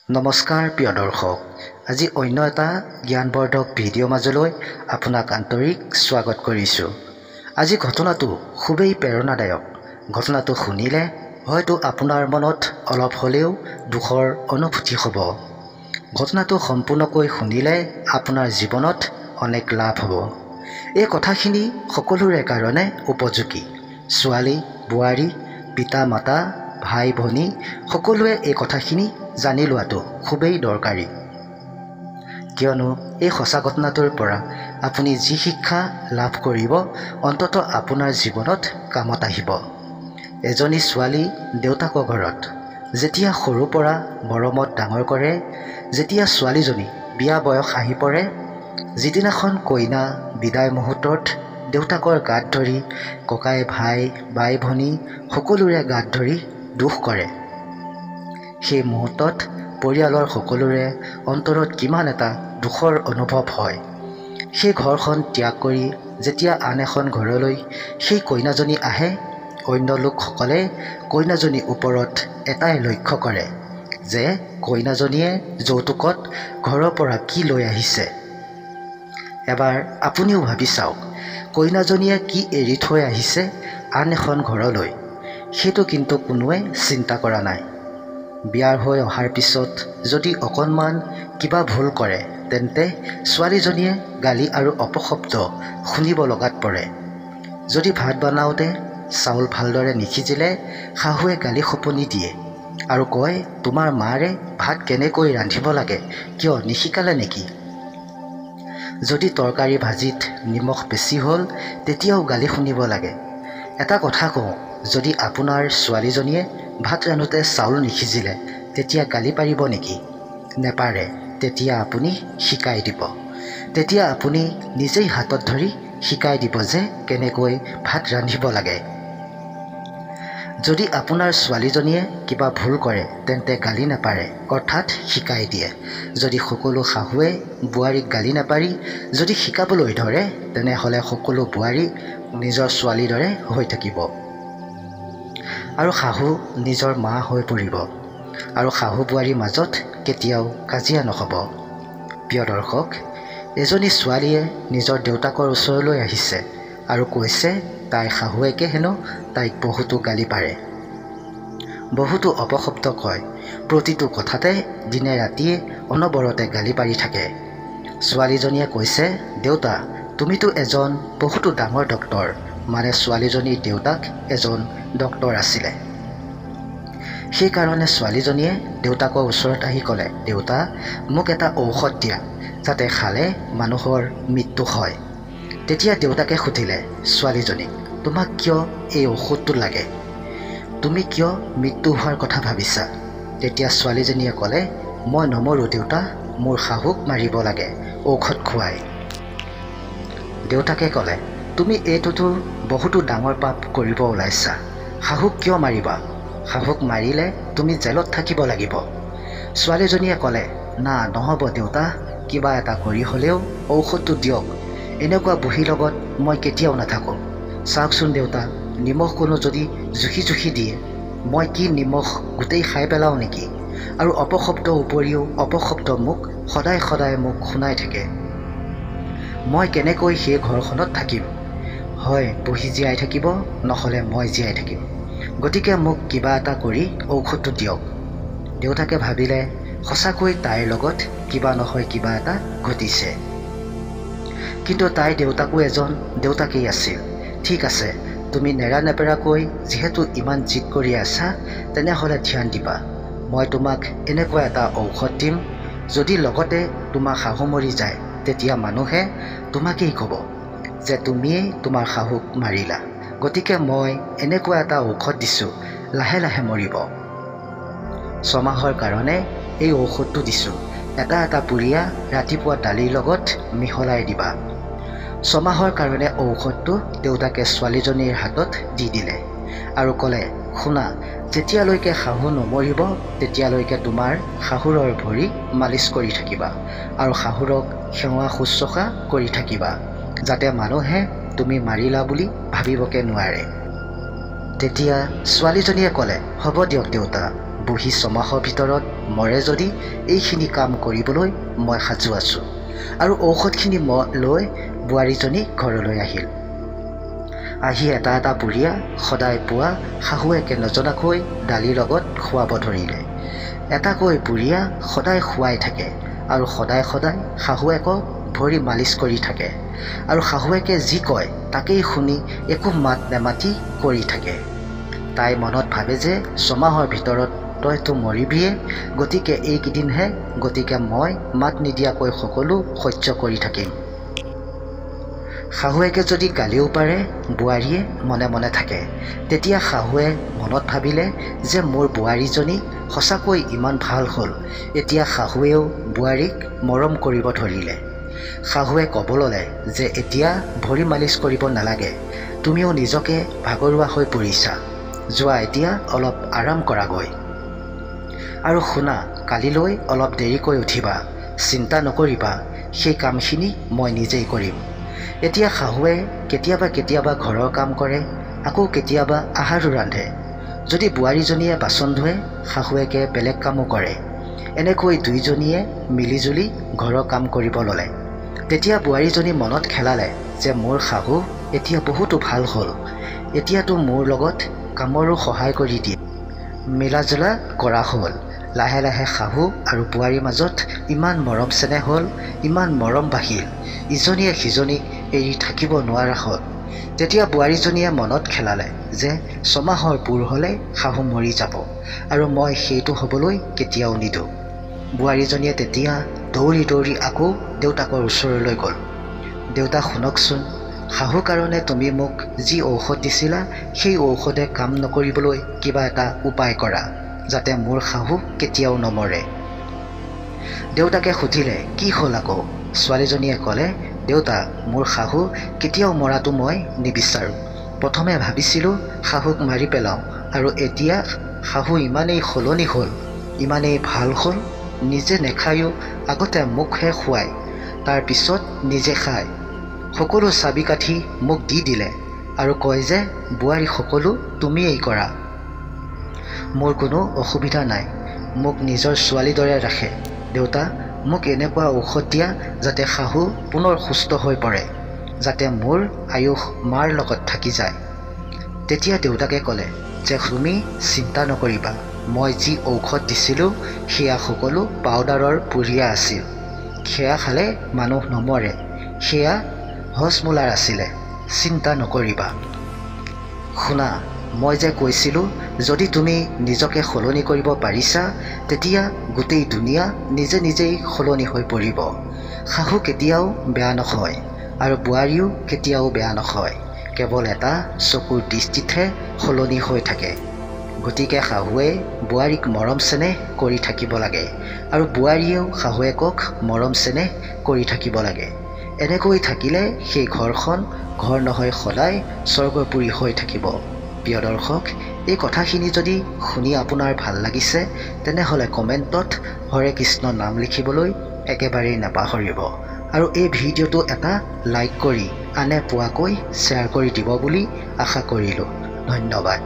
নমস্কাৰ প্ৰিয় দৰ্শক, আজি অন্য এটা জ্ঞানবৰ্ধক ভিডিঅ' মাজলৈ আপোনাক আন্তৰিক স্বাগত কৰিছোঁ। আজি ঘটনাটো খুবেই প্ৰেৰণাদায়ক। ঘটনাটো শুনিলে হয়তো আপোনাৰ মনত অলপ হ'লেও দুখৰ অনুভূতি হ'ব। ঘটনাটো সম্পূৰ্ণকৈ শুনিলে আপোনাৰ জীৱনত অনেক লাভ হ'ব। এই কথাখিনি সকলোৰে কাৰণে উপযোগী। ছোৱালী, বোৱাৰী, পিতা মাতা, ভাই ভনী সকলোৱে এই কথাখিনি জানি লোৱাটো খুবেই দৰকাৰী। কিয়নো এই সঁচা ঘটনাটোৰ পৰা আপুনি যি শিক্ষা লাভ কৰিব অন্ততঃ আপোনাৰ জীৱনত কামত আহিব। এজনী ছোৱালী দেউতাকৰ ঘৰত যেতিয়া সৰুৰ পৰা মৰমত ডাঙৰ কৰে, যেতিয়া ছোৱালীজনী বিয়া বয়স আহি পৰে, যিদিনাখন কইনা বিদায় মুহূৰ্তত দেউতাকৰ গাত ধৰি ককাই ভাই বাই ভনী সকলোৰে গাত ধৰি দুখ কৰে, সেই মুহূৰ্তত পৰিয়ালৰ সকলোৰে অন্তৰত কিমান এটা দুখৰ অনুভৱ হয়। সেই ঘৰখন ত্যাগ কৰি যেতিয়া আন এখন ঘৰলৈ সেই কইনাজনী আহে, অন্য লোকসকলে কইনাজনীৰ ওপৰত এটাই লক্ষ্য কৰে যে কইনাজনীয়ে যৌতুকত ঘৰৰ পৰা কি লৈ আহিছে। এবাৰ আপুনিও ভাবি চাওক, কইনাজনীয়ে কি এৰি থৈ আহিছে আন এখন ঘৰলৈ, সেইটো কিন্তু কোনোৱে চিন্তা কৰা নাই। বিয়াৰ হৈ অহাৰ পিছত যদি অকণমান কিবা ভুল কৰে, তেন্তে ছোৱালীজনীয়ে গালি আৰু অপশব্দ শুনিব লগাত পৰে। যদি ভাত বনাওঁতে চাউল ভালদৰে নিসিজিলে শাহুৱে গালি শপনি দিয়ে আৰু কয়, তোমাৰ মাৰে ভাত কেনেকৈ ৰান্ধিব লাগে কিয় নিশিকালে নেকি? যদি তৰকাৰী ভাজিত নিমখ বেছি হ'ল তেতিয়াও গালি শুনিব লাগে। এটা কথা কওঁ, যদি আপোনাৰ ছোৱালীজনীয়ে ভাত ৰান্ধোতে চাউল নিসিজিলে তেতিয়া গালি পাৰিব নেকি? নেপাৰে। তেতিয়া আপুনি শিকাই দিব। তেতিয়া আপুনি নিজেই হাতত ধৰি শিকাই দিব যে কেনেকৈ ভাত ৰান্ধিব লাগে। যদি আপোনাৰ ছোৱালীজনীয়ে কিবা ভুল কৰে তেন্তে গালি নাপাৰে, অৰ্থাৎ শিকাই দিয়ে। যদি সকলো শাহুৱে বোৱাৰীক গালি নাপাৰি যদি শিকাবলৈ ধৰে, তেনেহ'লে সকলো বোৱাৰী নিজৰ ছোৱালীৰ দৰে হৈ থাকিব আৰু শাহু নিজৰ মা হৈ পৰিব আৰু শাহু বোৱাৰীৰ মাজত কেতিয়াও কাজিয়া নহ'ব। প্ৰিয় দৰ্শক, এজনী ছোৱালীয়ে নিজৰ দেউতাকৰ ওচৰলৈ আহিছে আৰু কৈছে তাইৰ শাহুৱেকে হেনো তাইক বহুতো গালি পাৰে, বহুতো অপশব্দ কয়, প্ৰতিটো কথাতে দিনে ৰাতিয়ে অনবৰতে গালি পাৰি থাকে। ছোৱালীজনীয়ে কৈছে, দেউতা তুমিতো এজন বহুতো ডাঙৰ ডক্তৰ। মানে ছোৱালীজনীৰ দেউতাক এজন ডক্তৰ আছিলে। সেইকাৰণে ছোৱালীজনীয়ে দেউতাকৰ ওচৰত আহি ক'লে, দেউতা মোক এটা ঔষধ দিয়া যাতে খালে মানুহৰ মৃত্যু হয়। তেতিয়া দেউতাকে সুধিলে ছোৱালীজনীক, তোমাক কিয় এই ঔষধটো লাগে? তুমি কিয় মৃত্যু হোৱাৰ কথা ভাবিছা? তেতিয়া ছোৱালীজনীয়ে ক'লে, মই নমৰোঁ দেউতা, মোৰ শাহুক মাৰিব লাগে ঔষধ খুৱাই। দেউতাকে ক'লে, তুমি এইটোতো বহুতো ডাঙৰ পাপ কৰিব ওলাইছা, শাহুক কিয় মাৰিবা? শাহুক মাৰিলে তুমি জেলত থাকিব লাগিব। ছোৱালীজনীয়ে ক'লে, না নহ'ব দেউতা, কিবা এটা কৰি হ'লেও ঔষধটো দিয়ক, এনেকুৱা বুঢ়ীৰ লগত মই কেতিয়াও নাথাকোঁ। চাওকচোন দেউতা, নিমখ কোনো যদি জুখি জুখি দিয়ে, মই কি নিমখ গোটেই খাই পেলাওঁ নেকি? আৰু অপশব্দ উপৰিও অপশব্দ মোক সদায় সদায় মোক শুনাই থাকে, মই কেনেকৈ সেই ঘৰখনত থাকিম? হয় বহি জীয়াই থাকিব, নহ'লে মই জীয়াই থাকিম। গতিকে মোক কিবা এটা কৰি ঔষধটো দিয়ক। দেউতাকে ভাবিলে সঁচাকৈ তাইৰ লগত কিবা নহয় কিবা এটা ঘটিছে। কিন্তু তাইৰ দেউতাকো এজন দেউতাকেই আছিল। ঠিক আছে, তুমি নেৰানেপেৰাকৈ যিহেতু ইমান জিদ কৰি আছা, তেনেহ'লে ধ্যান দিবা। মই তোমাক এনেকুৱা এটা ঔষধ দিম, যদি লগতে তোমাৰ শাহু মৰি যায় তেতিয়া মানুহে তোমাকেই ক'ব যে তুমিয়েই তোমাৰ শাহুক মাৰিলা। গতিকে মই এনেকুৱা এটা ঔষধ দিছোঁ, লাহে লাহে মৰিব। ছমাহৰ কাৰণে এই ঔষধটো দিছোঁ, এটা এটা পুৰিয়া ৰাতিপুৱা দালিৰ লগত মিহলাই দিবা। ছমাহৰ কাৰণে ঔষধটো দেউতাকে ছোৱালীজনীৰ হাতত দি দিলে আৰু ক'লে, শুনা, যেতিয়ালৈকে শাহু নমৰিব তেতিয়ালৈকে তোমাৰ শাহুৰৰ ভৰি মালিচ কৰি থাকিবা আৰু শাহুৰক সেৱা শুশ্ৰূষা কৰি থাকিবা, যাতে মানুহে তুমি মাৰিলা বুলি ভাবিবকে নোৱাৰে। তেতিয়া ছোৱালীজনীয়ে ক'লে, হ'ব দিয়ক দেউতা, বুঢ়ী ছমাহৰ ভিতৰত মৰে যদি এইখিনি কাম কৰিবলৈ মই সাজু আছোঁ। আৰু ঔষধখিনি লৈ বোৱাৰীজনী ঘৰলৈ আহিল। আহি এটা এটা পুৰিয়া সদায় পুৱা শাহুৱেকে নজনাকৈ দালিৰ লগত খুৱাব ধৰিলে। এটাকৈ পুৰিয়া সদায় খুৱাই থাকে আৰু সদায় সদায় শাহুৱেকক ভৰি মালিচ কৰি থাকে আৰু শাহুৱেকে যি কয় তাকেই শুনি একো মাত নেমাতি কৰি থাকে। তাই মনত ভাবে যে ছমাহৰ ভিতৰত তইতো মৰিবিয়ে, গতিকে এইকেইদিনহে, গতিকে মই মাত নিদিয়াকৈ সকলো সহ্য কৰি থাকিম। শাহুৱেকে যদি গালিও পাৰে বোৱাৰীয়ে মনে মনে থাকে। তেতিয়া শাহুৱে মনত ভাবিলে যে মোৰ বোৱাৰীজনী সঁচাকৈ ইমান ভাল হ'ল। এতিয়া শাহুৱেও বোৱাৰীক মৰম কৰিব ধৰিলে। শাহুৱে ক'ব ল'লে যে এতিয়া ভৰি মালিচ কৰিব নালাগে, তুমিও নিজকে ভাগৰুৱা হৈ পৰিছা, যোৱা এতিয়া অলপ আৰাম কৰাগৈ। আৰু শুনা, কালিলৈ অলপ দেৰিকৈ উঠিবা, চিন্তা নকৰিবা, সেই কামখিনি মই নিজেই কৰিম। এতিয়া শাহুৱে কেতিয়াবা কেতিয়াবা ঘৰৰ কাম কৰে, আকৌ কেতিয়াবা আহাৰো ৰান্ধে। যদি বোৱাৰীজনীয়ে বাচন ধুৱে, শাহুৱেকে বেলেগ কামো কৰে। এনেকৈ দুইজনীয়ে মিলিজুলি ঘৰৰ কাম কৰিব ল'লে। তেতিয়া বোৱাৰীজনী মনত খেলালে যে মোৰ শাহু এতিয়া বহুতো ভাল হ'ল, এতিয়াতো মোৰ লগত কামৰো সহায় কৰি দিয়ে। মিলাজুলা কৰা হ'ল। লাহে লাহে শাহু আৰু বোৱাৰীৰ মাজত ইমান মৰম চেনেহ হ'ল, ইমান মৰম বাঢ়িল, ইজনীয়ে সিজনীক এৰি থাকিব নোৱাৰা হ'ল। তেতিয়া বোৱাৰীজনীয়ে মনত খেলালে যে ছমাহৰ পূৰ হ'লে শাহু মৰি যাব আৰু মই সেইটো হ'বলৈ কেতিয়াও নিদিওঁ। বোৱাৰীজনীয়ে তেতিয়া দৌৰি দৌৰি আকৌ দেউতাকৰ ওচৰলৈ গ'ল। দেউতা শুনকচোন, শাহুৰ কাৰণে তুমি মোক যি ঔষধ দিছিলা সেই ঔষধে কাম নকৰিবলৈ কিবা এটা উপায় কৰা, যাতে মোৰ শাহু কেতিয়াও নমৰে। দেউতাকে সুধিলে, কি হ'ল আকৌ? ছোৱালীজনীয়ে ক'লে, দেউতা, মোৰ শাহু কেতিয়াও মৰাটো মই নিবিচাৰোঁ। প্ৰথমে ভাবিছিলোঁ শাহুক মাৰি পেলাওঁ, আৰু এতিয়া শাহু ইমানেই সলনি হ'ল, ইমানেই ভাল হ'ল, নিজে নেখায়ো আগতে মোকহে খুৱায়, তাৰপিছত নিজে খায়। সকলো চাবি কাঠি মোক দি দিলে আৰু কয় যে বোৱাৰী সকলো তুমিয়েই কৰা, মোৰ কোনো অসুবিধা নাই, মোক নিজৰ ছোৱালীৰ দৰে ৰাখে। দেউতা, মোক এনেকুৱা ঔষধ দিয়া যাতে শাহু পুনৰ সুস্থ হৈ পৰে, যাতে মোৰ আয়ুস মাৰ লগত থাকি যায়। তেতিয়া দেউতাকে ক'লে যে তুমি চিন্তা নকৰিবা, মই যি ঔষধ দিছিলোঁ সেয়া সকলো পাউডাৰৰ পুৰিয়া আছিল, সেয়া খালে মানুহ নমৰে, সেয়া হজমোলাৰ আছিলে, চিন্তা নকৰিবা। শুনা, মই যে কৈছিলোঁ যদি তুমি নিজকে সলনি কৰিব পাৰিছা তেতিয়া গোটেই দুনিয়া নিজে নিজেই সলনি হৈ পৰিব। শাহু কেতিয়াও বেয়া নহয় আৰু বোৱাৰীও কেতিয়াও বেয়া নহয়, কেৱল এটা চকুৰ দৃষ্টিতহে সলনি হৈ থাকে। গতিকে শাহুৱে বোৱাৰীক মৰম চেনেহ কৰি থাকিব লাগে আৰু বোৱাৰীয়েও শাহুৱেকক মৰম চেনেহ কৰি থাকিব লাগে। এনেকৈ থাকিলে সেই ঘৰখন ঘৰ নহয় সদায় স্বৰ্গপুৰী হৈ থাকিব। প্ৰিয় দৰ্শক, এই কথাখিনি যদি শুনি আপোনাৰ ভাল লাগিছে তেনেহ'লে কমেণ্টত হৰে কৃষ্ণ নাম লিখিবলৈ একেবাৰেই নাপাহৰিব আৰু এই ভিডিঅ'টো এটা লাইক কৰি আনে পোৱাকৈ শ্বেয়াৰ কৰি দিব বুলি আশা কৰিলোঁ। ধন্যবাদ।